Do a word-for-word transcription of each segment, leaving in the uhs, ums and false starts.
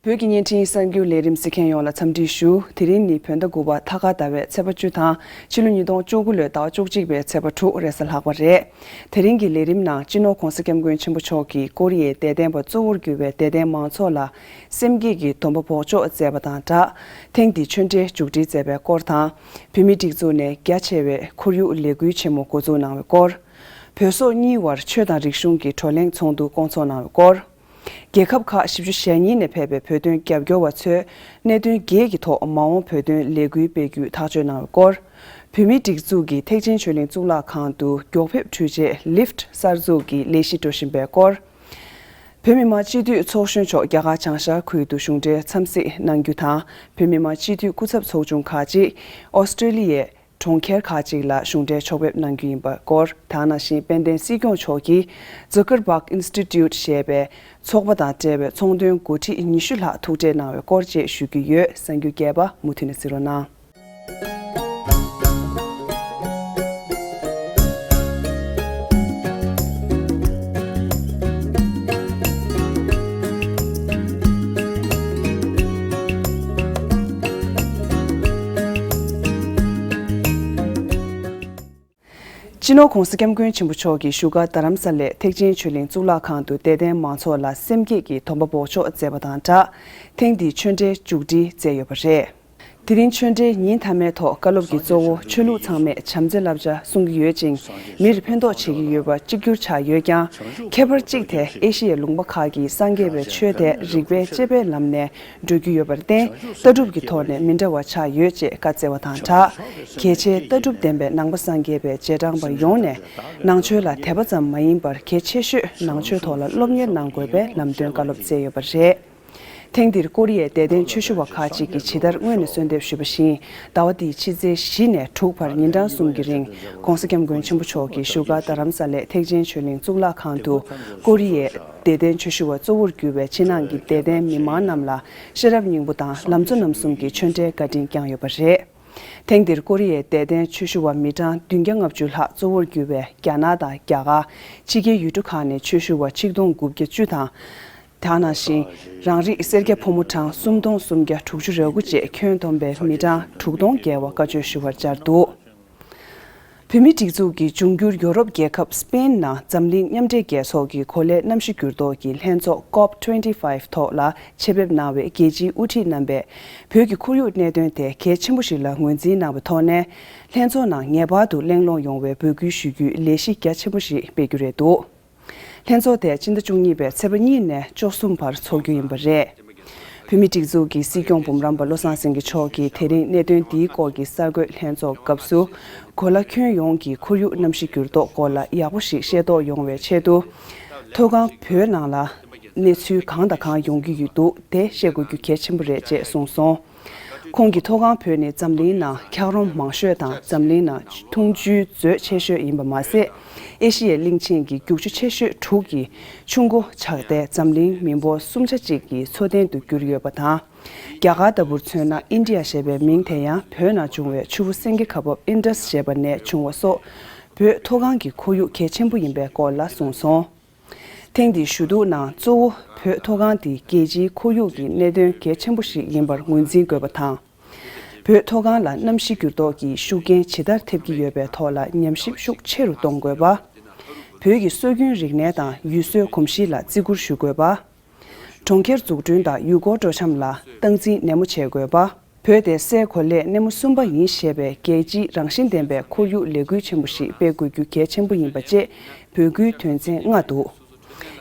བོད་ཀྱི་བརྙན་འཕྲིན་གསར་འགྱུར་ལས་རིམ་གཟིགས་མཁན་ཡོངས་ལ་འཚམས་འདྲི་ཞུ། དེ་རིང་ནི་བོད་ཟླ་དགུ་པ་ཐ་སྐར་ཟླ་བའི་ཚེས་པ་བཅུ་དང་ཕྱི་ལོ་ཉིས་སྟོང་བཅུ་དགུ་ལོའི་ཟླ་བ་བཅུ་གཅིག་པའི་ཚེས་པ་དྲུག་རེས་གཟའ་ལྷག་པ་རེད། དེ་རིང་གི་ལས་རིམ་ནང་སྤྱི་ནོར་༧གོང་ས་༧སྐྱབས་མགོན་ཆེན་པོ་མཆོག་གིས་ཀོ་རི་ཡའི་དད་ལྡན་པ་གཙོ་བོར་གྱུར་བའི་དད་ལྡན་མང་ཚོགས་ལ་སེམས་བསྐྱེད་ཀྱི་སྡོམ་པ་འབོགས་ཆོག་མཛད་པ་དང་སྦྲགས། ཐེངས་འདིའི་ཆོས་འབྲེལ་མཇུག་སྒྲིལ་མཛད་པའི་སྐོར་དང་། བོད་མིའི་སྒྲིག་འཛུགས་ནས་རྒྱ་ཆེ་བའི་ཁོར་ཡུག་ལས་འགུལ་ཆེན་མོ་འགོ་འཛུགས་གནང་བའི་སྐོར། བོད་སོག་གཉིས་དབར་ཆོས་དང་རིག་གཞུང་གི་བགྲོ་གླེང་ཚོགས་འདུ་བསྐོང་ཚོགས་གནང་བའི་སྐོར། རྒྱལ་ཁབ་ཁག་བཞི་བཅུ་ཞེ་གཉིས་ནས་ཕེབས་པའི་བོད་དོན་རྒྱབ་སྐྱོར་བ་ཚོས་གནད་དོན་བརྒྱད་ཀྱི་ཐོག་མ་འོངས་བོད་དོན་ལས་འགུལ་སྤེལ་རྒྱུའི་ཐག་གཅོད་གནང་བའི་སྐོར། བོད་མིའི་སྒྲིག་འཛུགས་ཀྱིས་ཐེག་ཆེན་ཆོས་གླིང་གཙུག་ལག་ཁང་དུ་མགྱོགས་ཕེབས་འཕྲུལ་ཆས་Lyft་གསར་འཛུགས་ཀྱི་ལས་གཞི་འགྲོ་བཞིན་པའི་སྐོར། བོད་མི་མང་སྤྱི་འཐུས་ཚོགས་གཞོན་མཆོག་རྒྱ་གར་བྱང་ཤར་ཁུལ་དུ་གཞུང་འབྲེལ་འཚམས་གཟིགས་གནང་རྒྱུ་དང་། བོད་མི་མང་སྤྱི་འཐུས་སྐུ་ཚབ་ཚོགས་ཆུང་ཁག་ཅིག་ཨོ་སི་ཀྲི་ལི་ཡའི་གྲོང་ཁྱེར་ཁག་ཅིག་ལ་གཞུང་འབྲེལ་ཕྱོགས་ཕེབས་གནང་རྒྱུ་ཡིན་པའི་སྐོར། དེ་ནང་བཞིན་དཔལ་ལྡན་སྲིད་སྐྱོང་མཆོག་གིས་Zuckerberg Institute་ཞེས་པའི་ཚོགས་པ་དང་འབྲེལ་བའི་ཚོང་དོན་འགོ་ཁྲིད་ཉི་ཤུ་ལྷག་ཐུག་འཕྲད་གནང་བའི་སྐོར་བཅས་ཞུ་རྒྱུ་ཡོད། གསར་འགྱུར་རྒྱས་པ་མུ་མཐུད་ནས་གཟིགས་རོགས་གནང་། སྤྱི་ནོར་༧གོང་ས་༧སྐྱབས་མགོན་ཆེན་པོ་མཆོག་གིས་བཞུགས་སྒར་རྡ་རམ་ས་ལའི་ཐེག་ཆེན་ཆོས་གླིང་གཙུག་ལག་ཁང་དུ་དད་ལྡན་མང་ཚོགས་ལ་སེམས་བསྐྱེད་ཀྱི་སྡོམ་པ་འབོགས་ཆོག་མཛད་པ་དང་སྦྲགས། ཐེངས་འདིའི་ཆོས་འབྲེལ་མཇུག་སྒྲིལ་མཛད་ཡོད་པ་རེད། དེ་རིང་ཆོས་འབྲེལ་ཉིན་མཐའ་མའི་ཐོག་བཀའ་སློབ་ཀྱི་གཙོ་བོ་ཆོས་ལུགས་ཚང་མས་བྱམས་བརྩེ་བསླབ་བྱ་སྲུང་གི་ཡོད་ཅིང་། མིར་ཕན་ཐོགས་བྱེད་ཀྱི་ཡོད་པ་གཅིག་གྱུར་ཆགས་ཡོད་ཀྱང་། ཁྱད་པར་གཅིག་དེ་ཨེ་ཤི་ཡའི་ལུང་པ་ཁག་གི་སངས་རྒྱས་པའི་ཆོས་དེ་རིག་པའི་དཔྱད་པའི་ལམ་ནས་འགྲོ་རྒྱུ་ཡོད་པར་བརྟེན། ལྟ་གྲུབ་ཀྱི་ཐོག་ནས་མི་འདྲ་བ་ཆགས་ཡོད་ཅེས་བཀའ་སྩལ་བ་དང་སྦྲགས། གལ་ཆེའི་ལྟ་གྲུབ་ལྡན་པའི་ནང་པ་སངས་རྒྱས་པའི་རྗེས་འབྲང་པ་ཡོངས་ནས་ནང་ཆོས་ལ་དད་པ་ཙམ་མ་ཡིན་པར་གལ་ཆེ་ཤོས་ནང་ཆོས་ཐོག་ལ་སློབ་གཉེར་གནང་དགོས་པའི་ལམ་སྟོན་བཀའ་སློབ་སྩལ་ཡོད་པ་རེད། ཐེངས་འདིར་ཀོ་རི་ཡའི་དད་ལྡན་ཆོས་ཞུ་བ་ཁག་ཅིག་གིས་ཇི་ལྟར་སྔོན་ནས་གསོལ་འདེབས་ཞུས་པ་བཞིན། ཟླ་བ་འདིའི་ཕྱི་ཚེས་བཞི་ནས་དྲུག་བར་ཉིན་གྲངས་གསུམ་གྱི་རིང་། ༸གོང་ས་༸སྐྱབས་མགོན་ཆེན་པོ་མཆོག་གིས་བཞུགས་སྒར་རྡ་རམ་ས་ལའི་ཐེག་ཆེན་ཆོས་གླིང་གཙུག་ལག་ཁང་དུ། ཀོ་རི་ཡའི་དད་ལྡན་ཆོས་ཞུ་བ་གཙོ་བོར་གྱུར་བའི་ཕྱི་ནང་གི་དད་ལྡན་མི་མང་རྣམས་ལ་ཤེས་རབ་སྙིང་པོ་དང་ལམ་གཙོ་རྣམ་གསུམ་གྱི་ཆོས་འབྲེལ་བཀའ་དྲིན་བསྐྱངས་ཡོད་པ་རེད། ཐེངས་འདིར་ཀོ་རི་ཡའི་དད་ལྡན་ཆོས་ཞུ་བ་མི་གྲངས་བདུན་བརྒྱ་ལྔ་བཅུ་ལྷག་གཙོ་བོར་གྱུར་བའི་རྒྱ་ནག་དང་རྒྱ་གར། ཕྱི་རྒྱལ་ཡུལ་གྲུ་ཁག་ནས་ཆོས་ཞུ་བ་ཆིག་སྟོང་དགུ་བརྒྱ་བཅུ་དང་། དེ་ནང་བཞིན་རང་རིགས་སེར་སྐྱ་ཕོ་མོ་གྲངས་སུམ་སྟོང་སུམ་བརྒྱ་དྲུག་ཅུ་རེ་དགུ་བཅས་ཁྱོན་བསྡོམས་པའི་མི་གྲངས་དྲུག་སྟོང་བརྒལ་བ་བཀའ་ཆོས་ཞུ་བར་བཅར་འདུག་བོད་མིའི་སྒྲིག་འཛུགས་ཀྱི་འབྱུང་འགྱུར་ཡོ་རོབ་རྒྱལ་ཁབ་སི་པེན་ནང་འཛམ་གླིང་མཉམ་འབྲེལ་རྒྱལ་ཚོགས་ཀྱི་གོ་ལའི་གནམ་གཤིས་འགྱུར་ལྡོག་གི་ལྷན་ཚོགས་ཀོབ་ཊུ་ཝེན་ཊི་ཕའིབ་ཐོག་ལ་ཆེད་ཕེབས་གནང་བའི་རྒྱལ་སྤྱིའི་དབུ་ཁྲིད་རྣམ་པས། བོད་ཀྱི་ཁོར་ཡུག་གནད་དོན་དེ་གལ་ཆེན་པོ་ཞིག་ལ་ངོས་འཛིན་གནང་བའི་ཐོག་ནས། ལྷན་ཚོགས་ནང་ངེས་པར་དུ་གླེང་སློང་ཡོང་བའི་འབོད་སྐུལ་ཞུ་རྒྱུའི་ལས་གཞི་རྒྱ་ཆེན་པོ་ཞིག་སྤེལ་རྒྱུ་རེད་འདུག་ལྷན་ཚོགས་དེ་ཕྱི་ཟླ་བཅུ་གཉིས་པའི་ཚེས་པ་གཉིས་ནས་བཅུ་གསུམ་བར་འཚོགས་རྒྱུ་ཡིན་པ་རེད། བོད་མིའི་སྒྲིག་འཛུགས་ཀྱི་སྲིད་སྐྱོང་འབུམ་རམས་པ་བློ་བཟང་སེང་གེ་མཆོག་གིས་དེ་རིང་གནད་དོན་འདིའི་སྐོར་གྱི་གསར་འགོད་ལྷན་ཚོགས་སྐབས་སུ། གོ་ལ་ཁྱོན་ཡོངས་ཀྱི་ཁོར་ཡུག་གནམ་གཤིས་འགྱུར་ལྡོག་སྐོར་ལ་ཡག་པོ་ཞིག་ཤེས་རྟོགས་ཡོང་བའི་ཆེད་དུ། མཐོ་སྒང་བོད་ནང་ལ་གནས་ཚུལ་གང་དང་གང་ཡོང་གི་ཡོད་འདུག་དེ་ཤེས་དགོས་རྒྱུ་གལ་ཆེན་པོ་རེད་ཅེས་གསུངས་སོང་། ཁོང་གིས་མཐོ་སྒང་བོད་ནི་འཛམ་གླིང་ནང་འཁྱགས་རོམ་མང་ཤོས་དང་འཛམ་གླིང་ནང་འཐུང་ཆུའི་མཛོད་ཆེ་ཤོས་ཡིན་པ་མ་ཟད། ཨེ་ཤི་ཡའི་གླིང་ཆེན་གྱི་རྒྱུག་ཆུ་ཆེ་ཤོས་དྲུག་གི་ཆུ་མགོ་ཆགས་ཏེ་འཛམ་གླིང་མི་འབོར་སུམ་ཆ་གཅིག་གི་འཚོ་རྟེན་དུ་གྱུར་ཡོད་པ་དང་། རྒྱ་གར་ལྟ་བུར་མཚོན་ན་ཨིན་ཌི་ཡ་ཞེས་པའི་མིང་དེ་ཡང་བོད་ནང་བྱུང་བའི་ཆུ་བོ་སེང་གེ་ཁ་འབབ་ཨིན་ཌས་ཞེས་པ་ནས་བྱུང་བ་སོགས། བོད་མཐོ་སྒང་གི་ཁོར་ཡུག་གལ་ཆེན་པོ་ཡིན་པའི་སྐོར་ལ་གསུངས་སོང་། ཐེངས་འདིའི་ཞུ་གཏུག་ནང་གཙོ་བོ་བོད་མཐོ་སྒང་དེ་རྒྱལ་སྤྱིའི་ཁོར་ཡུག་གི་གནད་དོན་གལ་ཆེན་པོ་ཞིག་ཡིན་པར་ངོས་འཛིན་དགོས་པ་དང་། བོད་མཐོ་སྒང་ལ་གནམ་གཤིས་འགྱུར་ལྡོག་གི་ཤུགས་རྐྱེན་ཇི་ལྟར་ཐེབས་ཀྱི་ཡོད་པའི་ཐོག་ལ་ཉམས་ཞིབ་ཤུགས་ཆེ་རུ་གཏོང་དགོས་པ། བོད་ཀྱི་སྲོལ་རྒྱུན་རིག་གནས་དང་ཡུལ་སྲོལ་གོམས་གཤིས་ལ་བརྩི་བཀུར་ཞུ་དགོས་པ། གྲོང་ཁྱེར་འཛུགས་སྐྲུན་དང་ཡུལ་སྐོར་སྤྲོ་འཆམ་ལ་སྟངས་འཛིན་ནན་མོ་བྱེད་དགོས་པ། བོད་དེ་སའི་གོ་ལའི་སྣེ་མོ་གསུམ་པ་ཡིན་ཞེས་པའི་རྒྱལ་སྤྱིའི་རང་བཞིན་ལྡན་པའི་ཁོར་ཡུག་ལས་འགུལ་ཆེན་པོ་ཞིག་སྤེལ་དགོས་རྒྱུ་གལ་ཆེན་པོ་ཡིན་པ་བཅས་འབོད་སྐུལ་དོན་ཚན་ལྔ་འདུག་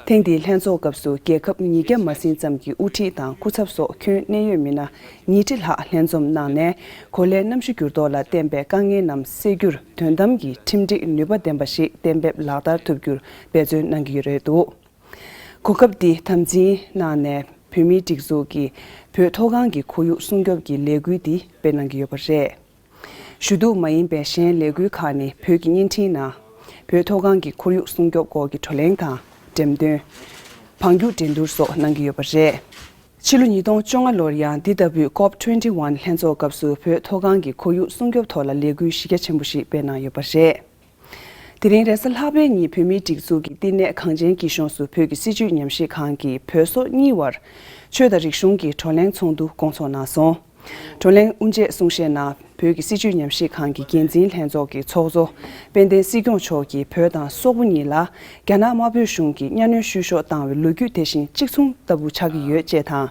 ཐེངས་འདིའི་ལྷན་ཚོགས་སྐབས་སུ་རྒྱལ་ཁབ་ཉིས་བརྒྱ་མ་ཟིན་ཙམ་གྱི་དབུ་ཁྲིད་དང་སྐུ་ཚབ་སོགས་ཁྱོན་གནད་ཡོད་མི་སྣ་ཉིས་ཁྲི་ལྷག་ལྷན་འཛོམས་གནང་ནས། གོ་ལའི་གནམ་གཤིས་འགྱུར་ལྡོག་ལ་བརྟེན་པའི་དཀའ་ངལ་རྣམས་སེལ་རྒྱུར་དོན་དམ་གྱི་ཁྲིམས་སྒྲིག་ནུས་པ་ལྡན་པ་ཞིག་གཏན་འབེབས་ལག་བསྟར་ཐུབ་རྒྱུར་འབད་བརྩོན་གནང་གི་ཡོད་རེད་འདུག་གོ་སྐབས་འདི་དམ་འཛིན་གནང་ནས་བོད་མིའི་སྒྲིག་འཛུགས་ཀྱིས་བོད་མཐོ་སྒང་གི་ཁོར་ཡུག་སྲུང་སྐྱོབ་ཀྱི་ལས་འགུལ་འདི་སྤེལ་གནང་གི་ཡོད་པ་རེད། ཞུ་གཏུག་མ་ཡིན་པའི་གཞན་ལས་འགུལ་ཁག་ནི་བོད་ཀྱི་བརྙན་འཕྲིན་ནང་བོད་མཐོ་སྒང་གི་ཁོར་ཡུག་སྲུང་སྐྱོབ་སྐོར་གྱི་བགྲོ་གླེང་དང་འགྲེམས་སྟོན། བང་རྒྱུག་འགྲན་བསྡུར་སོགས་གནང་གི་ཡོད་པ་རེད། ཕྱི་ལོ་ཉིས་སྟོང་བཅོ་ལྔ་ལོར་ཡང་འདི་ལྟ་བུའི་ཀོབ་ཊུ་ཝེན་ཊི་ཝན་ལྷན་ཚོགས་སྐབས་སུ་བོད་མཐོ་སྒང་གི་ཁོར་ཡུག་སྲུང་སྐྱོབ་ཐོག་ལ་ལས་འགུལ་གཞི་རྒྱ་ཆེན་པོ་ཞིག་སྤེལ་གནང་ཡོད་པ་རེད། དེ་རིང་རེས་གཟའ་ལྷག་པའི་ཉིན་བོད་མིའི་སྒྲིག་འཛུགས་ཀྱི་བསྟི་གནས་གངས་ཅན་སྐྱིད་གཤོངས་སུ་བོད་ཀྱི་སྲིད་བྱུས་ཉམས་ཞིབ་ཁང་གིས་བོད་སོག་གཉིས་དབར་ ཆོས་དང་རིག་གཞུང་གི་བགྲོ་གླེང་ཚོགས་འདུ་བསྐོང་ཚོགས་གནང་སོང་། བགྲོ་གླེང་དབུ་འབྱེད་གསུང་བཤད་ནང་བོད་ཀྱི་སྲིད་བྱུས་ཉམས་ཞིབ་ཁང་གི་འགན་འཛིན་ལྷན་ཚོགས་ཀྱི་ཚོགས་གཙོ་དཔལ་ལྡན་སྲིད་སྐྱོང་མཆོག་གིས་བོད་དང་སོག་པོ་གཉིས་ལ་རྒྱ་ནག་དམར་པོའི་གཞུང་གིས་གཉའ་གནོན་བཤུ་གཞོག་བཏང་བའི་ལོ་རྒྱུས་དེ་བཞིན་གཅིག་མཚུངས་ལྟ་བུ་ཆགས་ཀྱི་ཡོད་ཅེས་དང་།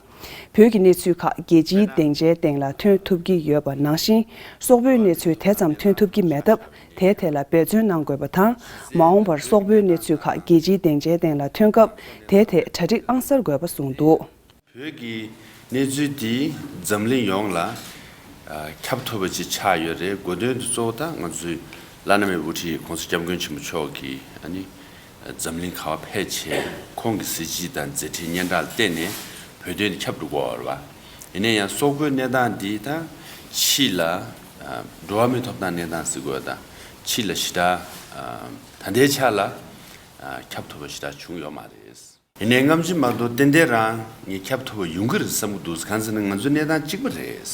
བོད་ཀྱི་གནས་ཚུལ་ཁག་རྒྱལ་སྤྱིའི་སྡིངས་ཆའི་སྟེང་ལ་ཐོན་ཐུབ་ཀྱི་ཡོད་པ་ནང་བཞིན། སོག་པོའི་གནས་ཚུལ་དེ་ཙམ་ཐོན་ཐུབ་ཀྱི་མེད་སྟབས། དེའི་ཐད་ལ་འབད་བརྩོན་གནང་དགོས་པ་དང་། མ་འོངས་པར་སོག་པོའི་གནས་ཚུལ་ཁག་རྒྱལ་སྤྱིའི་སྡིངས་ཆའི་སྟེང་ལ་ཐོན་སྐབས། དེའི་ཐད་གྲ་སྒྲིག་ཨང་གསར་དགོས་པ་གསུངས་འདུག། བོད་ཀྱི་གནས་ཚུལ་འདི་འཛམ་གླིང་ཡོངས་ལ་ཨ་ཁྱབ་ཐུབ་པ་ཅིག་ཆགས་ཡོད་རེད། དགོས་དོན་དེ་གཙོ་བོ་ད་ང་ཚོའི་བླ་ན་མེད་པའི་དབུ་ཁྲིད་༸གོང་ས་༸སྐྱབས་མགོན་ཆེན་པོ་མཆོག་གིས་ཨ་ནི་འཛམ་གླིང་ག་པར་ཕེབས་བྱས་ཁོང་གི་གཟི་བརྗིད་དང་མཛད་འཕྲིན་སྙན་གྲགས་ལ་བརྟེན་ནས་བོད་དོན་དེ་ཁྱབ་འགྲོ་གི་ཡོད་རེད་པ། ཡིན་ན་ཡང་སོག་པོའི་གནས་སྟངས་འདི་ད་ཕྱི་ལ་ཨ་འགྲོ་བ་མིའི་ཐོབ་ཐང་གནས་སྟངས་ཟེར་དགོས་དང་ཕྱི་ལ་ཞེ་དྲག་ཨ་ད་ལྟའི་ཆ་ལ་ཨ་ཁྱབ་ཐུབ་པ་ཞེ་དྲག་བྱུང་ཡོད་མ་རེད། ཡིན་ནའི་སྔ་ཕྱི་མ་གཏོགས་ཏན་ཏན་རང་ངས་ཁྱབ་ཐུབ་པ་ཡོང་གི་རེད་བསམ་གྱི་འདུག་གང་ཟེར་ན་ང་ཚོའི་གནས་སྟངས་གཅིག་པ་རེད། རྒྱལ་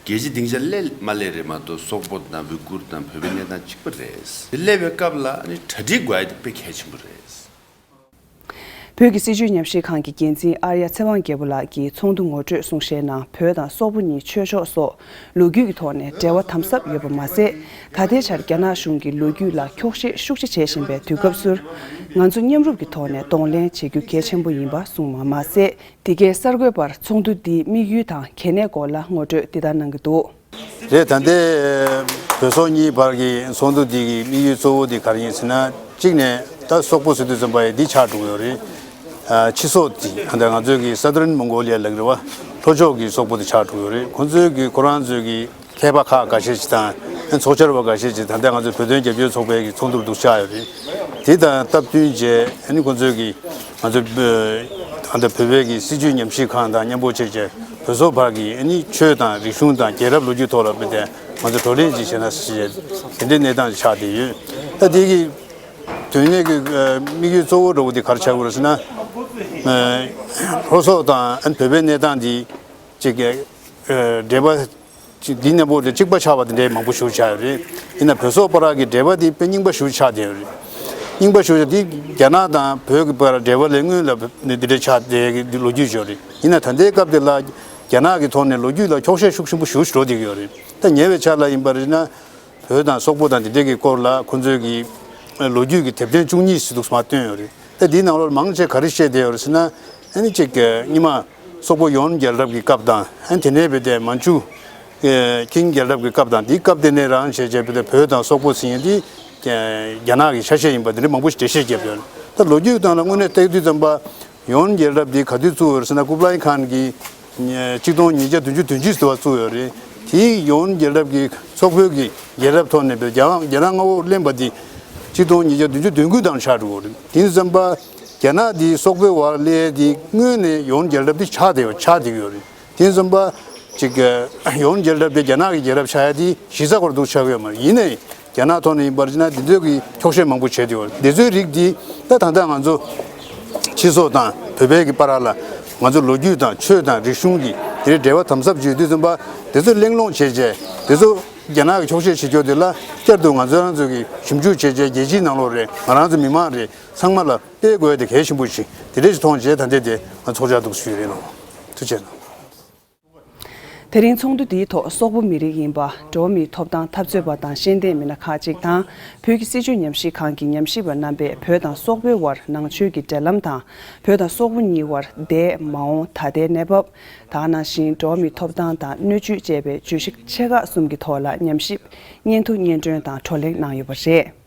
སྤྱིའི་སྡིངས་ཆ་སླེབས་མ་སླེབས་རེད་མ་གཏོགས་སོག་པོ་དང་ཝི་གུར་དང་བོད་པའི་གནས་སྟངས་གཅིག་པ་རེད། དེ་སླེབས་པའི་སྐབས་ལ་ནི་གྲ་སྒྲིག་དགོས་ཡ་དེ་དཔེ་གལ་ཆེན་པོ་རེད། བོད་ཀྱི་སྲིད་བྱུས་ཉམས་ཞིབ་ཁང་གི་འགན་འཛིན་ཨར་ཡ་ཚེ་དབང་རྒྱལ་པོ་ལགས་ཀྱིས་ཚོགས་འདུ་ངོ་སྤྲོད་གསུང་བཤད་ནང་བོད་དང་སོག་པོ་གཉིས་ཆོས་ཕྱོགས་སོགས་ལོ་རྒྱུས་ཀྱི་ཐོག་ནས་འབྲེལ་བ་དམ་ཟབ་ཡོད་པ་མ་ཟད། ད་ལྟའི་ཆར་རྒྱ་ནག་གཞུང་གིས་ལོ་རྒྱུས་ལ་འཁྱོག་བཤད་ཤུགས་ཆེ་བྱེད་བཞིན་པའི་དུས་སྐབས་སུ། ང་ཚོ་མཉམ་རུབ་ཀྱི་ཐོག་ནས་གདོང་ལེན་བྱེད་རྒྱུ་གལ་ཆེན་པོ་ཡིན་པ་གསུངས་པ་མ་ཟད། འདི་གའི་གསར་འགོད་པར་ཚོགས་འདུ་འདིའི་དམིགས་ཡུལ་དང་གལ་གནད་སྐོར་ལ་ངོ་སྤྲོད་འདི་ལྟར་གནང་གི་འདུག། རེད། ད་ལྟའི་བོད་སོག་གཉིས་བར་གྱི་ཚོགས་འདུ་འདི་གི་དམིགས་ཡུལ་གཙོ་བོ་འདི་ག་རེ་ཡིན་ཟེར་ན། གཅིག་ནས་ད་སོག་པོ་ཟེར་དུས་ཙམ་པ་ཡི་འདི་ཆགས་འགྲོ་གི་ཡོད་རེད། ཨ་ཕྱི་སོག་འདི་ད་ང་ཚོའི་གི་Southern Mongolia ལབ་ཀྱི་རེད་བ། ལྷོ་ཕྱོགས་ཀྱི་སོག་པོ་འདི་ཆགས་འགྲོ་གི་ཡོད་རེད། ཁོང་ཚོའི་གི་ཁོ་རང་ཚོའི་གི་མཁས་པ་ཁག་འགའ་ཤས་ཅིག་དང་། ཚོགས་བཅར་བ་འགའ་ཤས་ཅིག་ད་ལྟ་ང་ཚོའི་བོད་དོན་རྒྱབ་སྐྱོར་ཚོགས་པའི་གི་ཚོགས་འདུར་འདུག་ཆགས་ཡོད་རེད། དེ་དང་སྟབས་བསྟུན་བྱས་ཨ་ནི་ཁོང་ཚོའི་གི་ང་ཚོའི་ད་ལྟ་བོད་པའི་གི་སྲིད་བྱུས་ཉམས་ཞིབ་ཁང་དང་མཉམ་པོ་བྱས་བྱས་བོད་སོག་བར་གྱི་ཨ་ནི་ཆོས་དང་རིག་གཞུང་དང་རྒྱལ་རབས་ལོ་རྒྱུས་ཐོག་ལ་དཔེ་དེ་ང་ཚོ་བགྲོ་གླེང་ཅིག་བྱས་ན་ཞེས་དེ་འདྲའི་གནས་སྟངས་ཆགས་བསྡད་ཡོད། ད་དེ་གི་དོན་གནད་ཀྱི་དམིགས་ཡུལ་གཙོ་བོ་འདྲ་བོ་དེ་ག་རེ་ཆགས་ཀྱི་ཡོད་རེད་ཟེར་ན། ལྷོ་སོག་དང་ཨ་ནི་བོད་པའི་གནས་སྟངས་འདི་ཅིག་འབྲེལ་བ། ཅིག་འདི་གནས་བབ་དེ་གཅིག་པ་ཆགས་པ་དེ་འདྲའི་མང་པོ་ཞིག་ཆགས་ཡོད་རེད། ཡིན་ན་བོད་སོག་བར་གྱི་འབྲེལ་བ་དེ་དཔེ་རྙིང་པ་ཞིག་ཆགས་བསྡད་ཡོད་རེད། རྙིང་པ་ཞིག་ཆགས་དེ་རྒྱ་ནག་དང་བོད་ཀྱི་བར་འབྲེལ་བ་ལས་སྔོན་ལ་འདི་འདྲའི་ཆགས་བསྡད་ཀྱི་ལོ་རྒྱུས་ཤིག་ཡོད་རེད། ཡིན་ན་ད་ལྟའི་སྐབས་དེ་ལ་རྒྱ་ནག་གི་ཐོག་ནས་ལོ་རྒྱུས་ལ་འཁྱོག་བཤད་ཤུགས་ཆེན་པོ་ཞིག་འགྲོ་བསྡད་ཀྱི་ཡོད་རེད། ད་ཉེ་བའི་ཆར་ལ་ཡིན་པ་རེད་ན། བོད་དང་སོག་པོ་དང་དེ་འདྲས་ཀྱི་སྐོར་ལ་ཁོང་ཚོའི་གི་ལོ་རྒྱུས་ཀྱི་དེབ་ཐེར་བཅུ་གཉིས་ཟེར་འདུག་མར་བཏོན་ཡོད་རེད། ད་འདིའི་ནང་ལོགས་མང་ཆེ་ག་རེ་བཤད་བསྡད་ཡོད་རེད་ཟེར་ན། ཨ་ནི་གཅིག་གི་སྔོན་མ་སོག་པོ་ཡོན་རྒྱལ་རབས་ཀྱི་སྐབས་དང་། ཨ་ནི་དེ་ནས་བྱས་ཏེ་མན་ཇུ་ཀིང་རྒྱལ་རབས་ཀྱི་སྐབས་དང་། དེའི་སྐབས་དེ་ནས་རང་བྱས་བྱས་བྱས་ཏེ་བོད་དང་སོག་པོ་ཟེར་མཁན་དེ་རྒྱ་ནག་གི་ཆ་ཤས་ཡིན་པ་དེ་འདྲ་མང་པོ་ཞིག་འགྲེལ་བཤད་བརྒྱབ་ཡོད་རེད། ད་ལོ་རྒྱུས་སྟེང་ལ་དངོས་གནས་བལྟས་དུས་ཙམ་པ། ཡོན་རྒྱལ་རབས་འདི་ག་དུས་བཙུགས་ཡོད་ཟེར་ན། ཀུབ་ལའི་ཁཱན་གྱིས་ཆིག་སྟོང་ཉིས་བརྒྱ་བདུན་ཅུ་དོན་གཅིག་ཟེར་བ་བཙུགས་ཡོད་རེད། དེའི་ཡོན་རྒྱལ་རབས་ཀྱི་སོག་པོའི་གི་རྒྱལ་རབས་ཐོག་ནས་རྒྱ་རྒྱ་ནག་མངའ་འོག་གླེང་བ་འདི་ཆིག་སྟོང་ཉིས་བརྒྱ་བདུན་ཅུ་དོན་དགུ་དང་ཆགས་འགྲོ་གི་རེད། དེ་ཙམ་པ་རྒྱ་ནག་འདི་སོག་པོའི་བར་སླེབས་དེ་སྔོན་ནས་ཡོན་རྒྱལ་རབས་འདི་ཆགས་བསྡད་ཡོད། ཆགས་བསྡད་ཀྱི་ཡོད་རེད། དེ་ཙམ་པ་ཅིག་ཡོན་རྒྱལ་རབས་དེ་རྒྱ་ནག་གི་རྒྱལ་རབས་ཆགས་ཡ་དེ་གཞི་རྩ་བར་དུ་ཆགས་ཀྱི་ཡོད་མ་རེད། ཡིན་ནའི་རྒྱ་ནག་ཐོག་ནས་ཡིན་པར་བྱས་ན་འདི་ཚོའི་གི་འཁྱོག་བཤད་མང་པོ་བྱས་ཏེ་ཡོད། འདི་ཚོའི་རིགས་འདི་ད་ད་ལྟ་ང་ཚོ་ཕྱི་སོག་དང་བོད་པའི་གི་བར་ལ་ང་ཚོ་ལོ་རྒྱུས་དང་ཆོས་དང་རིག་གཞུང་གི་དེ་རིགས་འབྲེལ་བ་དམ་ཟབ་བྱེད་དུས་ཙམ་པ་འདི་ཚོ་གླེང་སློང་བྱས་རྗེས་འདི་ཚོ་རྒྱ་ནག་གི་འཁྱོག་བཤད་བྱེད་རྒྱུ་དེ་ལ་བསྐྱར་དུ་ང་ཚོ་རང་ཚོ་གི་ཞིབ་འཇུག་བྱས་རྗེས་རྒྱལ་སྤྱིའི་ནང་ལོགས་རེད། ང་རང་ཚོ་མི་མང་རེད། ཚང་མ་ལ་སྤེལ་དགོས་དེ་གལ་ཆེན་པོ་ཞིག་དེ་འདྲས་ཞིག་མཐོང་རྗེས་ད་ལྟའི་དེ་ང་ཚོགས་བཅར་འདུག་ཞུས་རེད་ལོ། ཐུགས་རྗེ་གནང་། དེ་རིང་ཚོགས་འདུ་འདིའི་ཐོག་སོག་པོ་མི་རིགས་ཡིན་པ། འགྲོ་བ་མིའི་ཐོབ་ཐང་འཐབ་རྩོད་པ་དང་ཤེས་ལྡན་མི་སྣ་ཁག་ཅིག་དང་། བོད་ཀྱི་སྲིད་བྱུས་ཉམས་ཞིབ་ཁང་གི་ཉམས་ཞིབ་པ་རྣམ་པས་བོད་དང་སོག་པོའི་དབར་ནང་ཆོས་ཀྱི་འབྲེལ་ལམ་དང་། བོད་དང་སོག་པོ་གཉིས་དབར་འདས་མ་འོངས་ད་ལྟའི་གནས་བབ། ད་ག་ནང་བཞིན་འགྲོ་བ་མིའི་ཐོབ་ཐང་དང་སྣོད་བཅུད་ཅེས་པའི་བརྗོད་གཞི་ཆེ་ཁག་གསུམ་གྱི་ཐོག་ལ་ཉམས་ཞིབ་སྙན་ཐོ་སྙན་སྒྲོན་དང་བགྲོ་གླེང་གནང་ཡོད་པ་རེད།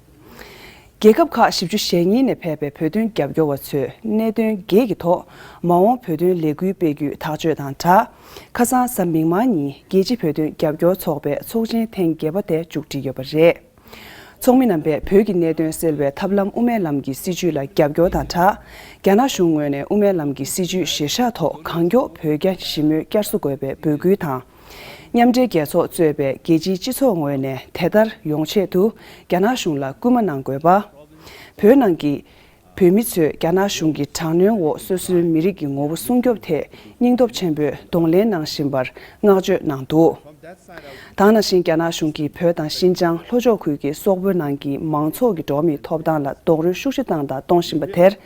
རྒྱལ་ཁབ་ཁག་བཞི་བཅུ་ཞེ་གཉིས་ནས་ཕེབས་པའི་བོད་དོན་རྒྱབ་སྐྱོར་བ་ཚོས་གནད་དོན་བརྒྱད་ཀྱི་ཐོག་མ་འོངས་བོད་དོན་ལས་འགུལ་སྤེལ་རྒྱུའི་ཐག་གཅོད་དང་སྦྲགས། ཁ་སང་གཟའ་མིག་དམར་ཉིན་རྒྱལ་སྤྱིའི་བོད་དོན་རྒྱབ་སྐྱོར་ཚོགས་པའི་ཚོགས་ཆེན་ཐེངས་བརྒྱད་པ་དེ་མཇུག་སྒྲིལ་ཡོད་པ་རེད། ཚོགས་མི་རྣམ་པས་བོད་ཀྱི་གནད་དོན་སེལ་བའི་ཐབས་ལམ་དབུ་མའི་ལམ་གྱི་སྲིད་བྱུས་ལ་རྒྱབ་སྐྱོར་དང་སྦྲགས། རྒྱ་ནག་གཞུང་ངོས་ནས་དབུ་མའི་ལམ་གྱི་སྲིད་བྱུས་གཞིར་བཞག་ཐོག་གང་མགྱོགས་བོད་རྒྱ་ཞི་མོལ་བསྐྱར་གསོ་དགོས་པའི་འབོད་སྐུལ་དང་། མཉམ་འབྲེལ་རྒྱལ་ཚོགས་གཙོས་པའི་རྒྱལ་སྤྱིའི་སྤྱི་ཚོགས་ངོས་ནས་དེ་ལྟར་ཡོང་ཆེད་དུ་རྒྱ་ནག་གཞུང་ལ་སྐུལ་མ་གནང་དགོས་པ། བོད་ནང་གི་བོད་མི་ཚོས་རྒྱ་ནག་གཞུང་གི་དྲག་གནོན་འོག་སོ་སོའི་མི་རིགས་ཀྱི་ངོ་བོ་སྲུང་སྐྱོབ་ཐད་སྙིང་སྟོབས་ཆེན་པོས་གདོང་ལེན་གནང་བཞིན་པར་བསྔགས་བརྗོད་གནང་འདུག། ད་ག་ནང་བཞིན་རྒྱ་ནག་གཞུང་གིས་བོད་དང་ཤིན་ཅང་ལྷོ་ཕྱོགས་ཁུལ་གྱི་སོག་པོའི་ནང་གི་མང་ཚོགས་ཀྱི་འགྲོ་བ་མིའི་ཐོབ་ཐང་ལ་རྡོག་རོལ་ཤུགས་ཆེ་བཏང་དང་གཏོང་བཞིན་པ་དེར།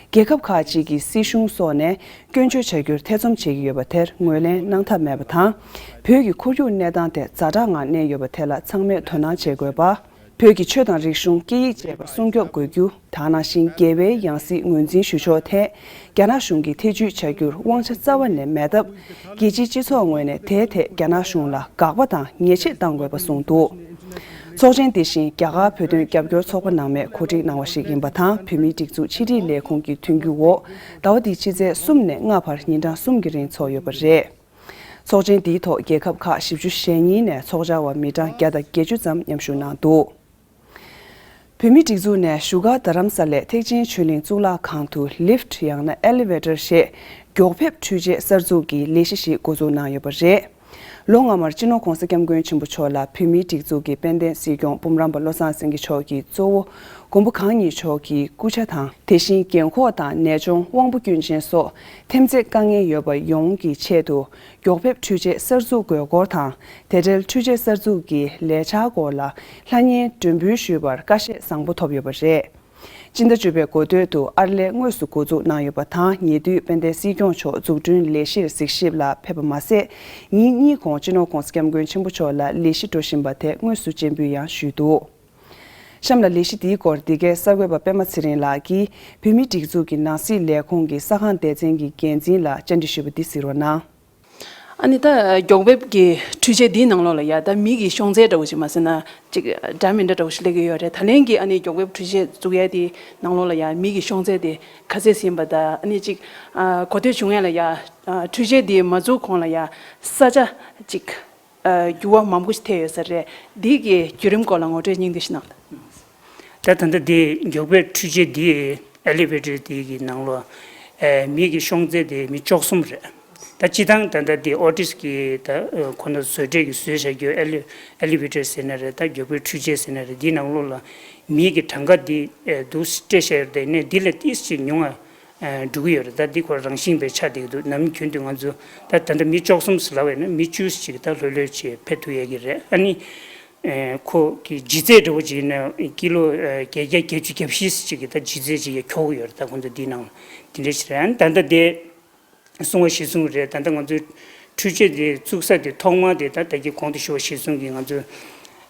རྒྱལ་ཁབ་ཁག་ཅིག་གི་སྲིད་གཞུང་སོགས་ནས་སྐྱོན་བརྗོད་བྱ་རྒྱུར་ཐེ་ཚོམ་བྱེད་ཀྱི་ཡོད་པ་དེར་ངོས་ལེན་གནང་ཐབས་མེད་པ་དང་། བོད་ཀྱི་ཁོར་ཡུག་གནས་སྟངས་དེ་ཛ་དྲག་ངང་གནས་ཡོད་པ་དེ་ལ་ཚང་མས་དོ་སྣང་བྱེད་དགོས་པ། བོད་ཀྱི་ཆོས་དང་རིག་གཞུང་། སྐད་ཡིག་བཅས་པ་སྲུང་སྐྱོབ་དགོས་རྒྱུ། ད་ག་ནང་བཞིན་རྒྱལ་བའི་ཡང་སྲིད་ངོས་འཛིན་ཞུ་ཕྱོགས་ཐད་རྒྱ་ནག་གཞུང་གིས་ཐེ་ཇུས་བྱ་རྒྱུར་དབང་ཆ་རྩ་བ་ནས་མེད་སྟབས། རྒྱལ་སྤྱིའི་སྤྱི་ཚོགས་ངོས་ནས་དེའི་ཐད་རྒྱ་ནག་གཞུང་ལ་དགག་པ་དང་ཉེས་ཆད་གཏང་དགོས་པ་གསུངས་འདུག། ཚོགས་ཆེན་འདི་བཞིན་རྒྱ་གར་བོད་དོན་རྒྱབ་སྐྱོར་ཚོགས་པ་ནང་མས་གོ་སྒྲིག་གནང་བ་ཞིག་ཡིན་པ་དང་། བོད་མིའི་སྒྲིག་འཛུགས་ཕྱི་དྲིལ་ལས་ཁུངས་ཀྱི་མཐུན་འགྱུར་འོག་ཟླ་བ་འདིའི་ཕྱི་ཚེས་གསུམ་ནས་ལྔ་བར་ཉིན་གྲངས་གསུམ་གྱི་རིང་ཚོགས་ཡོད་པ་རེད། ཚོགས་ཆེན་འདིའི་ཐོག་རྒྱལ་ཁབ་ཁག་བཞི་བཅུ་ཞེ་གཉིས་ནས་ཚོགས་བཅར་བ་མི་གྲངས་བརྒྱ་དང་བརྒྱད་ཅུ་ཙམ་མཉམ་ཞུགས་གནང་འདུག། བོད་མིའི་སྒྲིག་འཛུགས་ནས་བཞུགས་སྒར་རྡ་རམ་ས་ལའི་ཐེག་ཆེན་ཆོས་གླིང་གཙུག་ལག་ཁང་དུ་ལིཕྚ་ཡང་ན་ཨེ་ལི་ཝེ་ཊར་ཞེས་མགྱོགས་ཕེབས་འཕྲུལ་ཆས་གསར་འཛུགས་ཀྱི་ལས་གཞི་ཞིག་འགོ་འཛུགས་གནང་ཡོད་པ་རེད། ལོ་སྔ་མར་སྤྱི་ནོར་༧གོང་ས་༧སྐྱབས་མགོན་ཆེན་པོ་མཆོག་ལ་བོད་མིའི་སྒྲིག་འཛུགས་ཀྱི་དཔལ་ལྡན་སྲིད་སྐྱོང་སྤུངས་རམས་པ་བློ་བཟང་སེང་གེ་མཆོག་གིས་གཙོ་བོ་མགོན་པོ་གང་ཉིད་མཆོག་གི་སྐུ་ཕྱྭ་དང་། དེ་བཞིན་རྒན་འཁོགས་དང་ནད་གཅོང་དབང་པོ་སྐྱོན་ཅན་སོགས་ཐེམ་རྩེད་དཀའ་ངལ་ཡོད་པ་ཡོངས་ཀྱི་ཆེད་དུ། མགྱོགས་ཕེབས་འཕྲུལ་ཆས་གསར་འཛུགས་དགོས་སྐོར་དང་། དེ་འབྲེལ་འཕྲུལ་ཆས་གསར་འཛུགས་ཀྱི་ལས་འཆར་སྐོར་ལ་ལྷ་བརྙན་སྒྲོན་འབུལ་ཞུས་པར་དཀའ་བཤད་བཟང་པོ་ཐོབ་ཡོད་པ་རེད། སྤྱི་ཟླ་བཅུ་པའི་འགོ་སྟོད་དུ་ཨར་ལས་དངོས་སུ་འགོ་འཛུགས་གནང་ཡོད་པ་དང་། ཉེ་དུས་དཔལ་ལྡན་སྲིད་སྐྱོང་མཆོག་འཛུགས་སྐྲུན་ལས་གཞིར་གཟིགས་ཞིབ་ལ་ཕེབས་པ་མ་ཟད། ཉིན་གཉིས་གོང་སྤྱི་ནོར་༧གོང་ས་༧སྐྱབས་མགོན་ཆེན་པོ་མཆོག་ལ་ལས་གཞི་འགྲོ་བཞིན་པ་དེ་དངོས་སུ་སྤྱན་འབུལ་ཡང་ཞུས་འདུག། གཤམ་ལ་ལས་གཞི་འདིའི་སྐོར་འདི་གའི་གསར་འགོད་པ་པད་མ་ཚེ་རིང་ལགས་ཀྱིས་བོད་མིའི་སྒྲིག་འཛུགས་ཀྱི་ནང་སྲིད་ལས་ཁུངས་ཀྱི་གསར་ཁང་སྡེ་ཚན་གྱི་འགན་འཛིན་ལ་བཅར་འདྲི་ཞུས་པ་འདི་གཟིགས་རོགས་གནང་། ཨ་ནི་ད་མགྱོགས་ཕེབས་ཀྱི་འཕྲུལ་ཆས་འདིའི་ནང་ལོགས་ལ་ཡ་ད་མི་གི་ཤོང་ཚད་འདྲ་བོ་ཞིག་མ་ཟེར་ན་ཅིག་འདྲ་མི་འདྲ་འདྲ་བོ་ཞིག་སླེབས་ཀྱི་ཡོད་རེད། ད་ལན་གྱི་ཨ་ནི་མགྱོགས་ཕེབས་འཕྲུལ་ཆས་བཙུགས་ཡས་དེའི་ནང་ལོགས་ལ་ཡ་མི་གི་ཤོང་ཚད་དེ་ག་ཚད་ཟིན་པ་དང་། ཨ་ནི་ཅིག་གོ་ཐོས་བྱུང་ཡས་ལ་ཡ་འཕྲུལ་ཆས་དེ་མ་བཙུགས་གོང་ལ་ཡ་ས་ཆ་ཅིག་འགྱུར་བ་མང་པོ་ཞིག་ཐེབས་ཡོད་ས་རེད། འདི་གི་བརྒྱུད་རིམ་སྐོར་ལ་ངོ་སྤྲོད་སྙིང་བསྡུས་ཤིག་གནང་དང་། ད་ད་ལྟ་འདི་མགྱོགས་པའི་འཕྲུལ་ཆས་འདི་ཨེ་ལི་ཝེ་ཊར་འདི་གི་ནང་ལོགས་ཨེ་མི་གི་ཤོང་ཚད་དེ་མི་བཅུ་གསུམ་རེད། ད་སྤྱི་བཏང་ད་ལྟ་འདི་ཨོ་ཊི་སི་གི་ད་ཁོ་ན་བཟོ་གྲྭ་གི་བཟོས་བྱ་རྒྱུ་ཨེ་ལི་ཨེ་ལི་ཝེ་ཊར་ཟེར་ན་རེད། ད་མགྱོགས་པའི་འཕྲུལ་ཆས་ཟེར་ན་རེད། འདི་ནང་ལོགས་ལ་མི་གི་གྲངས་ཀ་འདི་འདུག་སྤྲད་བཞག་ཡོད་དེ་ནས་འདི་ལས་ཏིས་ཅིག་ཉུང་ང་འགྲོ་གི་ཡོད་རེད། ད་འདི་ཁོ་རང་བཞིན་པའི་ཆ་དེ་གི་འདུག། ནམ་རྒྱུན་དུ་ང་ཚོ་ད་ད་ལྟ་མི་བཅུ་གསུམ་ཟེར་ལབ་པ་ཡིན་ན་མི་བཅུ་ཅིག་ད་ལྷོད་ལྷོད་ཅིག་ཕེབས་ཐུབ་ཡས་ཀྱི་རེད། ཨ་ནི་ཁོ་གི་ལྗིད་ཚད་འདྲ་བོ་ཅིག་ཡིན་ན་ཀི་ལོ་བརྒྱད་བརྒྱ་བརྒྱད་ཅུ་གྱ་བཞི་ཅིག་གི་ད་ལྗིད་ཚད་ཅིག་ཡ་འཁྱོག་གི་ཡོད་རེད། ད་ཁོ་ཚོ་འདི་ནང་དེ་འདྲ་ཞིག་རེད། ཨ་ནི་ད་ལྟ་དེ། གསུང་བ་གཞིར་བཟུང་རེད། ད་ལྟ་ང་ཚོའི་འཕྲུལ་ཆས་དེ་བཙུགས་ས་དེ་ཐོག་མ་དེ་ད་ལྟ་གི་གོང་དུ་ཞུ་བ་གཞིར་བཟུང་གིས་ང་ཚོའི་